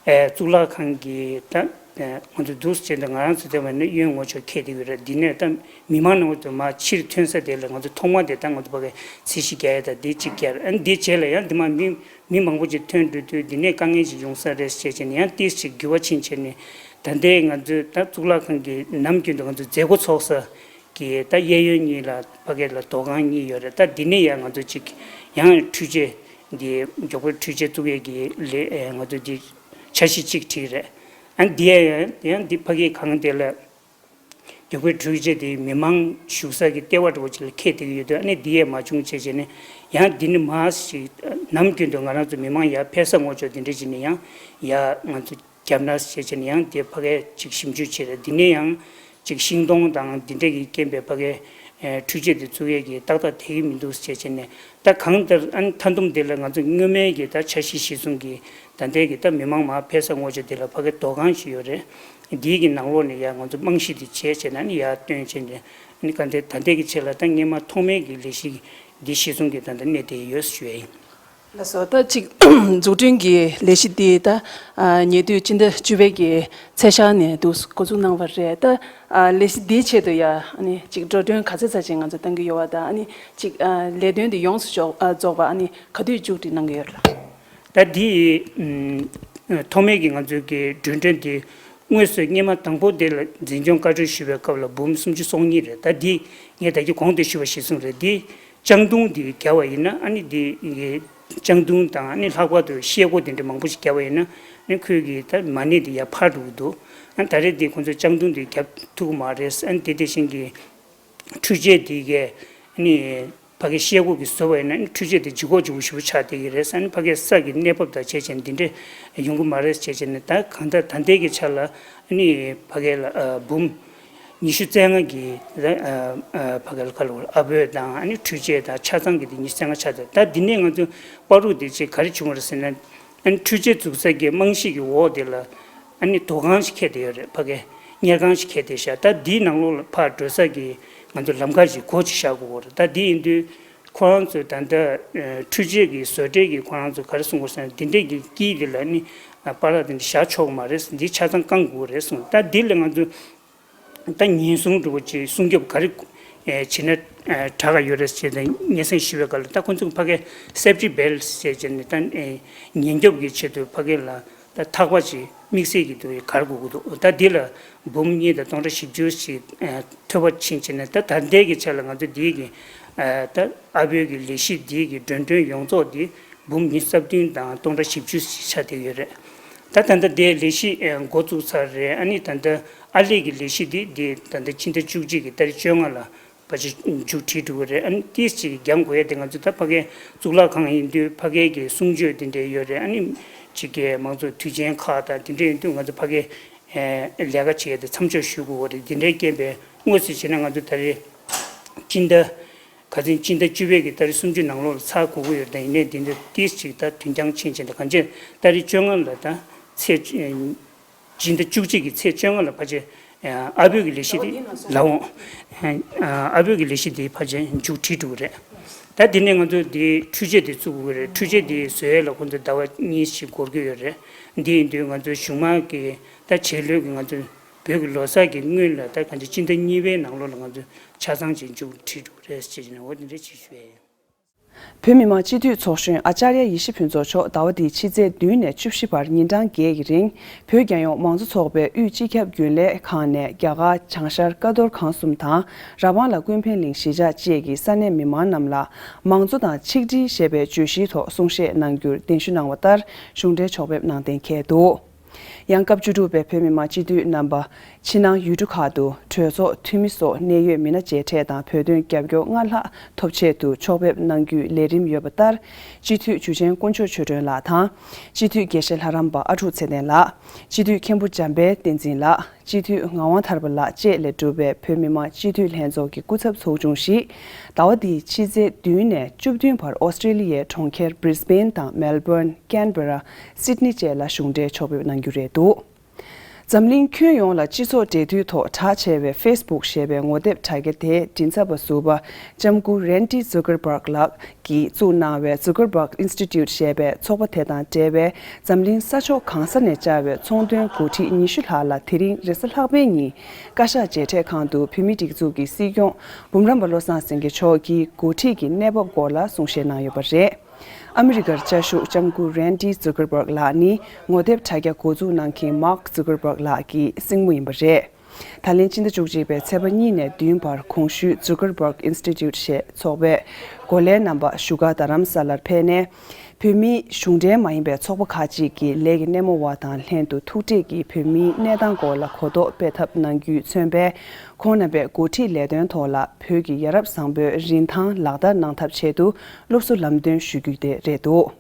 ཨེ་གཙུག་ལག་ཁང་གི་ད་ཨེ་ང་ཚོ་འདུག་སེ་བྱས་ད་ང་རང་ཚོ་དེ་བ་ནི་གཡོན་ངོས་ཕྱོགས་ཁེལ་བསྡད་ཡོད་རེད། འདི་ནས་ད་མི་མང་ནང་དུ་མར་ཕྱིར་ཐོན་ས་དེ་ལ་ང་ཚོ་ཐོག་མ་དེ་ད་ང་ཚོ་ཕ་གི་ཚད་གཞི་རྒྱག་ཡས་ད་འདི་གཅིག་རྒྱག་རེད། ཨ་ནི་འདི་རྗེས་ལ་ཡང་འདི་མ་མི་མི་མང་པོ་ཅིག་ཐོན་འགྲོ་དུས་འདི་ནས་དཀའ་ངལ་ཅིག་ཡོང་ས་རེད་ཟེར་བྱས་ནས་ཡང་ཏིས་ཅིག་འགྱུར་བ་ཕྱིན་བྱས་ནས་ད་ལྟའི་ང་ཚོའི་ད་གཙུག་ལག་ཁང་གི་ནམ་རྒྱུན་དུ་ང་ཚོ་མཛད་སྒོ་ཚོགས་ས་གི་ད་གཡས་གཡོན་གཉིས་ལ་ཕ་གི་ལ་དོ་ཁང་གཉིས་ཡོད་རེད། ད་འདི་ནས་ཡང་ང་ཚོ་ཅིག་ཡང་འཕྲུལ་ཆས་འདི་མགྱོགས་པོའི་འཕྲུལ་ཆས་བཙུགས་ཡས་ཀྱི་ལས་ཨེ་ང་ཚོ་འདི་འཆར་གཞི་ཅིག་བྲིས་རེད། ཨ་འདི་ཡང་ཡང་འདི་ཕ་གི་ཁང་དེ་ལ་མགྱོགས་པོའི་འཕྲུལ་ཆས་དེ་མི་མང་བཞུགས་ས་གི་ལྟེ་བ་འདྲ་བོ་ཅིག་ལ་ཁེལ་བསྡད་ཀྱི་ཡོད་དུས། ཨ་ནི་འདི་ཡས་མ་བྱུང་བྱས་བྱས་ནས་ཡང་འདི་ནི་མར་ཞིག་ནམ་རྒྱུན་དུ་ང་རང་ཚོ་མི་མང་ཡར་ཕེབས་ས་ངོས་ཕྱོགས་འདི་འདྲ་བྱས་ནས་ཡང་ཡར་ང་ཚོ་རྒྱབ་ན་ཞེས་བྱས་ནས་ཡང་དེ་ཕ་གིར་ཅིག་ཞིབ་འཇུག་བྱས་རེད། འདི་ནས་ཡང་ཅིག་ཤིང་སྡོང་དང་འདི་འདྲ་གི་རྐྱེན་པས་ཕ་གིར་ཨེ་འཕྲུལ་ཆས་དེ་བཙུགས་ཡས་ཀྱི་ཏག་ཏག་དེ་གི་མི་འདུག་ཞེས་བྱས་ནས། ད་གང་ལྟར་ཨ་ནི་མཐའ་བསྡོམས་དེ་ལ་ང་ཚོ་སྔོན་མའི་གི་ད་འཆར་གཞི་གཞིར་བཟུང་གི་ད་ལྟའི་གི་ད་མི་མང་མར་ཕེབས་ས་ངོས་ཕྱོགས་དེ་ལ་ཕ་གིར་དོ་ཁང་ཞིག་ཡོད་རེད། འདིའི་གི་ནང་ལོགས་ནས་ཡར་ང་ཚོ་རྨང་གཞི་དེ་བྱས་བྱས་ནས་ཨ་ནི་ཡར་བཏོན་བྱས་ནས་ཨ་ནི་ག་འདྲ་ད་ལྟའི་གི་ཆེད་ལ་ད་སྔོན་མ་ཐོག་མའི་གི་ལས་གཞི་འདི་གཞིར་བཟུང་གི་ད་ལྟ་གནས་བསྡད་ཡོད་ཞུ་ཡས་ཡིན། ལགས་སོ། ད་ཅིག་འཛུགས་སྐྲུན་གྱི་ལས་གཞི་འདི་ད་ཨ་ཉེ་དུས་སྤྱི་ཟླ་བཅུ་པའི་གི་ཚེས་ཤར་ནས་འདུག་འགོ་འཛུགས་གནང་བ་རེད། ད་ཨ་ལས་གཞི་འདིའི་ཆེད་དུ་ཡ་ཨ་ནི་ཅིག་འགྲོ་གྲོན་ག་ཚད་ཙམ་ཅིག་ང་ཚོ་བཏང་གི་ཡོད་པ་དང་། ཨ་ནི་ཅིག་ཨ་ལས་དོན་འདི་ཡོངས་སུ་རྫོགས་ཨ་རྫོགས་པ་ཨ་ནི་ག་དུས་མཇུག་སྒྲིལ་གནང་གི་ཡོད་རེད། ད་འདི་ཨ་ཐོག་མའི་གི་ང་ཚོའི་གི་འགྲོ་གྲོན་འདི་དངོས་སུ་སྔོན་མ་དང་པོ་དེ་ལ་འཛིན་སྐྱོང་བཀའ་འཁྲོལ་ཞུས་པའི་སྐབས་ལ་འབུམ་སུམ་ཅུ་སོ་གཉིས་རེད། ད་འདི་ངས་ད་གིན་གོང་དུ་ཞུས་པ་གཞིར་བཟུང་རེད། འདི་ལྕང་དུང་འདི་བརྒྱབ་པ་ཡིན་ན་ཨ་ནི་འདི་ལྕང་དུང་དང་ཨ་ནི་ལྷག་པར་དུ་ཤེལ་སྒོ་དེ་འདྲ་མང་པོ་ཞིག་བརྒྱབ་པ་ཡིན་ན་ཨ་ནི་ཁོའི་གི་ད་མ་གནས་དེ་ཡར་འཕར་འགྲོ་གི་འདུག། ཨ་ནི་ད་རེས་འདི་ཁོང་ཚོས་ལྕང་དུང་འདི་བརྒྱབ་ཐུབ་ཀྱི་མ་རེད། ཨ་ནི་དེ་དེ་བཞིན་གི་འཕྲུལ་ཆས་དེ་གས་ཨ་ནི་ཕ་གི་ཤེལ་སྒོ་གི་བཟོ་བ་ཡིན་ན་ཨ་ནི་འཕྲུལ་ཆས་དེ་ལྗིད་ཁོག་ལྗིད་པོ་ཞེ་པོ་ཆགས་བསྡད་ཀྱི་རེད། ཨ་ནི་ཕ་གི་ས་གི་གནས་བབ་དང་བྱས་བྱས་འདི་འདྲ་ཡོང་གི་མ་རེད་བྱས་བྱས་ནས། ད་གང་ལྟར་ད་ལྟའི་གི་ཆ་ལ་ཨ་ནི་ཕ་གི་ལ་ཨ་འབུམ་ཉི་ཤུ་རྩ་ལྔ་གི་ཨ་ཨ་ཕ་གི་ལ་ཁ་ལོ་ཨ་བོད་དང་ཨ་ནི་འཕྲུལ་ཆས་དང་ཆ་ཚང་གི་དེ་ཉི་ཤུ་རྩ་ལྔ་ཆགས་ཚར། ད་འདི་ནས་ང་ཚོ་བར་དུ་དེ་ཅིག་ག་རེ་བྱུང་བ་རེད་ཟེར་ན། ཨ་ནི་འཕྲུལ་ཆས་བཙུགས་ས་གི་རྨང་གཞི་གི་འོག་དེ་ལ་ཨ་ནི་དོ་ཁང་ཞིག་ཁེལ་བསྡད་ཡོད་རེད། ཕ་གི་གཉེར་ཁང་ཞིག་ཁེལ་བསྡད་ཤག། ད་འདིའི་ནང་ལོགས་ལ་ཕར་འགྲོ་ས་གི་ ང་ཚོ་ལམ་ཁ་ཞིག་སྒོ་ཅིག་བཞག་དགོས་ཀྱི་རེད། ད་འདི་ཡིན་དུས་ཁོ་རང་ཚོས་ད་ལྟ་འཕྲུལ་ཆས་ཀྱི་བཟོ་གྲྭའི་གི་ཁོ་རང་ཚོས་ག་རེ་གསུང་དགོས་ཟེར་ན། འདི་འདྲའི་གི་དཀྱིལ་འདི་ལ་ནི་པཱ་ལགས་འདི་འདྲ་བཞག་ཆོག་གི་མ་རེད། འདི་ཆ་ཚང་བསྐང་དགོས་རེད་གསུངས། ད་འདི་ལ་ང་ཚོ་ད་ཉེན་སྲུང་འདྲ་པོ་ཅིག་སྲུང་སྐྱོབ་ག་རེ་བྱས་ན་དྲག་ག་ཡོད་རེད་ཅེས། ད་སྙན་སེང་ཞུས་པའི་སྐབས་ལ་ད་ཁོང་ཚོས་ཕ་གིའི་སེབ་ཊི་བེལ་ཊི་ཟེར་བྱས་ནས། ད་ཉེན་སྐྱོབ་ཀྱི་ཆེད་དུ་ཕ་གི་ལ་ད་ཐག་པ་ཅིག་དམིགས་བསལ་གྱི་འདུག་ག་རེ་དགོས་ཀྱི་འདུག་ད་འདི་ལ་འབུམ་གཉིས་དང་སྟོང་ཕྲག་བཞི་བཅུ་ཞིག་ཐོལ་པ་ཕྱིན་བྱས་ནས། ད་ད་ལྟའི་གི་ཆ་ལ་ང་ཚོ་འདིའི་གི་ད་ཨ་བོད་ཀྱི་ལས་གཞི་འདིའི་གི་འགྲོ་གྲོན་ཡོངས་རྫོགས་འདི་འབུམ་ཉི་ཤུ་རྩ་བདུན་དང་སྟོང་ཕྲག་བཞི་བཅུ་ཞིག་ཆགས་བསྡད་ཡོད་རེད། ད་ད་ལྟ་དེ་ལས་གཞི་འགོ་བཙུགས་ཚར་རེད། ཨ་ནི་ད་ལྟ་ཨར་ལས་ཀྱི་ལས་གཞི་འདི་འདི་ད་ལྟ་སྤྱི་ཟླ་བཅུ་གཅིག་གི་ཏ་རིག་བཅོ་ལྔ་ལ་ཕལ་ཆེར་མཇུག་སྒྲིལ་འགྲོ་གི་རེད། ཨ་ནི་ཏོག་ཙམ་ཅིག་འགྱངས་དགོས་ཡ་དེ་ང་ཚོ་ད་ཕ་གིའི་གཙུག་ལག་ཁང་ཡིན་དུས་ཕ་གིའི་གི་གསུང་ཆོས་དེ་འདྲ་ཡོད་རེད། ཨ་ནི་ཅིག་གི་མང་གཙོ་དུས་ཆེན་ཁག་དང་དེ་འདྲ་ཡིན་དུས་ང་ཚོ་ཕ་གིའི་ལས་ཀ་བྱེད་ཡ་དེ་མཚམས་འཇོག་ཞུ་དགོས་པ་རེད། དེ་འདྲའི་རྐྱེན་པས་དངོས་སུ་བྱས་ན་ང་ཚོ་ད་རེས་སྤྱི་ཟླ་ཁ་སང་སྤྱི་ཟླ་བཅུ་པའི་གི་ཏ་རིག་སུམ་ཅུ་ནང་ལོགས་ལ་ཚར་དགོས་ཀྱི་ཡོད་རེད། ད་ཡིན་ནའི་དེ་འདྲ་ཏོག་ཙམ་ཅིག་ད་དུས་འགྱངས་ཕྱིན་བྱས་ནས། གང་ཅི་ཏ་རིག་བཅོ་ལྔ་ལ་ད་ཚེས་སྤྱི་ཟླ་བཅུ་གཅིག་གི་ཚེས་བཅོ་ལྔ་ལ་ཕལ་ཆེར་ཨ་བོད་ཀྱི་ལས་གཞི་དེ་ལག་འོང་། ཨ་བོད་ཀྱི་ལས་གཞི་དེ་ཕལ་ཆེར་མཇུག་སྒྲིལ་འགྲོ་གི་རེད། ད་དེ་ནས་ང་ཚོ་དེ་འཕྲུལ་ཆས་དེ་བཙུགས་དགོས་ཀྱི་རེད། འཕྲུལ་ཆས་དེ་བཟོ་ཡས་ལ་ཁོང་ཚོ་ཟླ་བ་གཉིས་ཤིག་འགོར་གྱི་ཡོད་རེད། འདི་ཡིན་དུས་ང་ཚོ་གཞུང་མང་གི་ད་རྗེས་ལོའི་གི་ང་ཚོ་བོད་ཀྱི་ལོ་གསར་གྱི་སྔོན་ལ་ད་གང་ཅི་སྤྱི་ཟླ་གཉིས་པའི་ནང་ལོགས་ལ་ང་ཚོ་ཆ་ཚང་ཅིག་མཇུག་སྒྲིལ་འགྲོ་གི་རེད་ཅེས་བྱས་ནས་འོ་དེ་འདྲ་ཅིག་ཞུ་ཡས་ཡིན། བོད་མི་མང་སྤྱི་འཐུས་ཚོགས་གཞོན་ཨ་ཅཱརྱ་ཡེ་ཤེས་ཕུན་ཚོགས་མཆོག་ཟླ་བ་འདིའི་ཕྱི་ཚེས་བདུན་ནས་བཅུ་བཞི་བར་ཉིན་གྲངས་བརྒྱད་ཀྱི་རིང་བོད་རྒྱལ་ཡོངས་མང་གཙོ་ཚོགས་པའི་དབུས་སྤྱི་ཁྱབ་རྒྱུན་ལས་ཁང་ནས་རྒྱ་གར་བྱང་ཤར་ཀ་རྡོར་ཁང་གསུམ་དང་ར་བང་ལ་ཀུན་ཕན་གླིང་གཞིས་ཆགས་བཅས་ཀྱི་ས་གནས་མི་མང་རྣམས་ལ་མང་གཙོ་དང་ཆིག་སྒྲིལ་ཞེས་པའི་བརྗོད་གཞིའི་ཐོག་གསུང་བཤད་གནང་རྒྱུར་གདན་ཞུ་གནང་བ་ལྟར་གཞུང་འབྲེལ་ཕྱོགས་ཕེབས་གནང་གཏན་འཁེལ་འདུག་ཡང་སྐབས་བཅུ་དྲུག་པའི་བོད་མི་མང་སྤྱི་འཐུས་རྣམ་པ་ཕྱི་ནང་ཡུལ་གྲུ་ཁག་ཏུ་གྲོས་ཚོགས་འཐུས་མི་སོགས་གནད་ཡོད་མི་སྣ་མཇལ་འཕྲད་དང་བོད་དོན་རྒྱབ་སྐྱོར་སྔར་ལྷག་ཐོབ་ཆེད་དུ་ཕྱོགས་ཕེབས་གནང་རྒྱུའི་ལས་རིམ་ཡོད་པ་ལྟར། སྤྱི་འཐུས་འཇུ་ཆེན་དཀོན་མཆོག་ཆོས་སྒྲོན་ལགས་དང་། སྤྱི་འཐུས་དགེ་བཤེས་ལྷ་རམས་པ་ཨ་ཀྲུག་ཚེ་བརྟན་ལགས། སྤྱི་འཐུས་མཁན་པོ་འཇམ་དཔལ་བསྟན་འཛིན་ལགས། སྤྱི་འཐུས་ངག་དབང་ཐར་པ་ལགས་བཅས་ལས་གྲུབ་པའི་བོད་མི་མང་སྤྱི་འཐུས་ལྷན་ཚོགས་ཀྱི་སྐུ་ཚབ་ཚོགས་ཆུང་ཞིག་ཟླ་བ་འདིའི་ཕྱི་ཚེས་བདུན་ནས་བཅུ་བདུན་བར་ཨོ་སི་ཀྲེ་ལི་ཡའི་གྲོང་ཁྱེར་Brisbane དང་Melbourne, Canberra, Sydney བཅས་ལ་གཞུང་འབྲེལ་ཕྱོགས་ཕེབས་གནང་རྒྱུ་རེད་འདུག་འཛམ་གླིང་ཁྱོན་ཡོངས་ལ་སྤྱི་ཚོགས་འབྲེལ་མཐུད་ཐོག་གྲགས་ཆེ་བའི་Facebook ཞེས་པའི་ངོ་དེབ་དྲ་རྒྱ་དེའི་མགྲིན་ཚབ་པ་ཟུར་པ་ལྕམ་སྐུ་Randi Zuckerberg ལགས་ཀྱིས་བཙུགས་གནང་བའི་Zuckerberg Institute ཞེས་པའི་ཚོགས་པ་དེ་དང་འབྲེལ་བའི་འཛམ་གླིང་ས་ཕྱོགས་གང་ས་ནས་བཅར་བའི་ཚོང་དོན་འགོ་ཁྲིད་ཉི་ཤུ་ལྷག་ལ་དེ་རིང་རེས་གཟའ་ལྷག་པའི་ཉིན་བཀའ་ཤག་མཇལ་འཕྲད་ཁང་དུ་བོད་མིའི་སྒྲིག་འཛུགས་ཀྱི་སྲིད་སྐྱོང་འབུམ་རམས་པ་བློ་བཟང་སེང་གེ་མཆོག་གིས་འགོ་ཁྲིད་ཀྱི་གནས་བབ་སྐོར་ལ་གསུང་བཤད་གནང་ཡོད་པ་རེད། ཨ་མི་རི་ཀར་བཅའ་བཞུགས་ལྕམ་སྐུ་Randi Zuckerberg ལགས་ནི་ངོ་དེབ་དྲ་རྒྱ་འགོ་འཛུགས་གནང་མཁན་Mark Zuckerberg ལགས་ཀྱི་སྲིང་མོ་ཡིན་པ་རེད། ད་ལན་སྤྱི་ཟླ་བཅུ་གཅིག་པའི་ཚེས་པ་གཉིས་ནས་བདུན་བར་གོང་ཞུས་Zuckerberg Institute ཞེས་ཚོགས་པའི་འགོ་ལས་རྣམ་པ་བཞུགས་སྒར་རྡ་རམ་ས་ལར་ཕེབས་ནས། བོད་མིའི་གཞུང་འབྲེལ་མ་ཡིན་པའི་ཚོགས་པ་ཁག་ཅིག་གི་ལས་ཀྱི་སྣེ་མོ་བ་དང་ལྷན་དུ་ཐུག་འཕྲད་ཀྱིས་བོད་མིའི་གནས་སྟངས་སྐོར་ལ་གོ་རྟོགས་སྤེལ་ཐབས་གནང་རྒྱུས་མཚོན་པའི་ཁོང་རྣམ་པའི་འགོ་ཁྲིད་ལས་དོན་ཐོག་ལ་བོད་ཀྱི་ཡ་རབས་བཟང་པོའི་རིན་ཐང་ལག་བསྟར་གནང་ཐབས་ཆེད་དུ་སློབ་གསོ་ལམ་སྟོན་ཞུ་རྒྱུ་དེ་རེད་འདུག་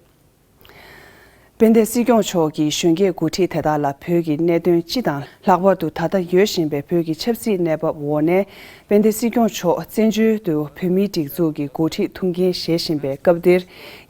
དཔལ་ལྡན་སྲིད་སྐྱོང་མཆོག་གིས་གཞོན་སྐྱེས་འགོ་ཁྲིད་དེ་དག་ལ་བོད་ཀྱི་གནད་དོན་སྤྱི་དང་ལྷག་པར་དུ་ད་ལྟ་ཡོད་བཞིན་པའི་བོད་ཀྱི་ཆབ་སྲིད་གནས་བབ་འོག་ནས་དཔལ་ལྡན་སྲིད་སྐྱོང་མཆོག་བཙན་བྱོལ་དུ་བོད་མིའི་སྒྲིག་འཛུགས་ཀྱི་འགོ་ཁྲིད་ཐུགས་འགན་བཞེས་བཞིན་པའི་སྐབས་འདིར།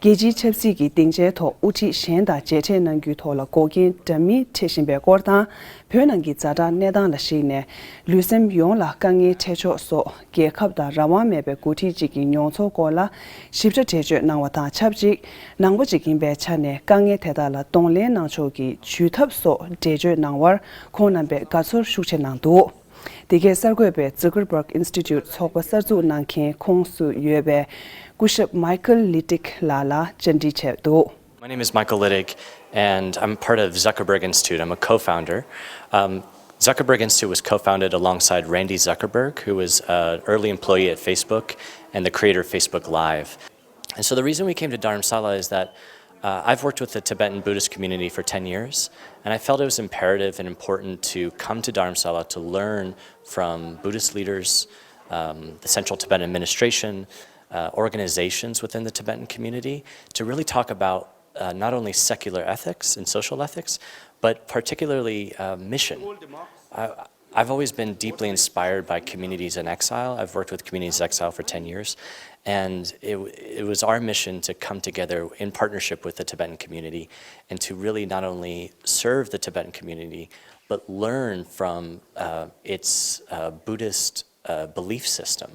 རྒྱལ་སྤྱིའི་ཆབ་སྲིད་ཀྱི་སྡིངས་ཆའི་ཐོག་དབུ་ཁྲིད་གཞན་དང་མཇལ་འཕྲད་གནང་རྒྱུའི་ཐོག་ལ་འགོག་རྐྱེན་འདྲ་མིན་འཕྲད་བཞིན་པའི་སྐོར་དང་། བོད་ནང་གི་ཛ་དྲག་གནས་སྟངས་ལ་གཞིགས་ནས། ལུས་སེམས་ཡོངས་ལ་དཀའ་ངལ་འཕྲད་ཕྱོགས་སོགས། རྒྱལ་ཁབ་དང་རང་དབང་མེད་པའི་འགོ་ཁྲིད་ཅིག་གི་མྱོང་ཚོར་སྐོར་ལ་ཞིབ་ཕྲ་འགྲེལ་བརྗོད་གནང་བ་དང་ཆབས་ཅིག་ནང་པ་ཅིག་ཡིན་པའི་ཆ་ནས་དཀའ་ངལ་དེ་དག་ལ་གདོང་ལེན་གནང་ཕྱོགས་ཀྱི་ཇུས་ཐབས་སོགས་འགྲེལ་བརྗོད་གནང་བར་ཁོང་རྣམ་པས་དགའ་ཚོར་ཤུགས་ཆེ་གནང་འདུག་དེ་གའི་གསར་འགོད་པས་Zuckerberg Institute ཚོགས་པ་གསར་འཛུགས་གནང་མཁན་ཁོངས་སུ་ཡོད་པའི་སྐུ་ཞབས་Michael Liddick ལགས་ལ་བཅར་འདྲི་བྱས་འདུག My name is Michael Liddick, and I'm part of Zuckerberg Institute. I'm a co-founder. Um, Zuckerberg Institute was co-founded alongside Randy Zuckerberg, who was an early employee at Facebook and the creator of Facebook Live. And so the reason we came to Dharamsala is that uh, I've worked with the Tibetan Buddhist community for ten years, and I felt it was imperative and important to come to Dharamsala to learn from Buddhist leaders, um, the Central Tibetan Administration, uh, organizations within the Tibetan community to really talk about uh, not only secular ethics and social ethics, but particularly uh, mission. I, I've always been deeply inspired by communities in exile. I've worked with communities in exile for ten years, and it, it was our mission to come together in partnership with the Tibetan community and to really not only serve the Tibetan community, but learn from uh, its uh, Buddhist uh, belief system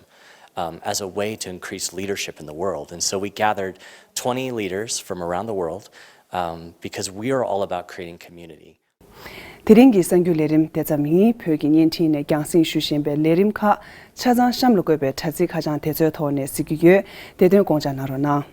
um, as a way to increase leadership in the world. And so we gathered twenty leaders from around the world um, because we are all about creating community. དེ་རིང་གི་གསར་འགྱུར་ལས་རིམ་དེ་ཙམ་ཡིན། བོད་ཀྱི་བརྙན་འཕྲིན་ནས་རྒྱང་སྲིང་ཞུ་བཞིན་པའི་ལས་རིམ་ཁག་ཆ་ཚང་གཤམ་ལ་བཀོད་པའི་དྲ་ཚིགས་ཁ་བྱང་དེ་ཚོའི་ཐོག་ནས་གཟིགས་ཀྱི་ཡོད། དེ་དོན་དགོངས་འཇགས་གནང་རོགས་གནང་།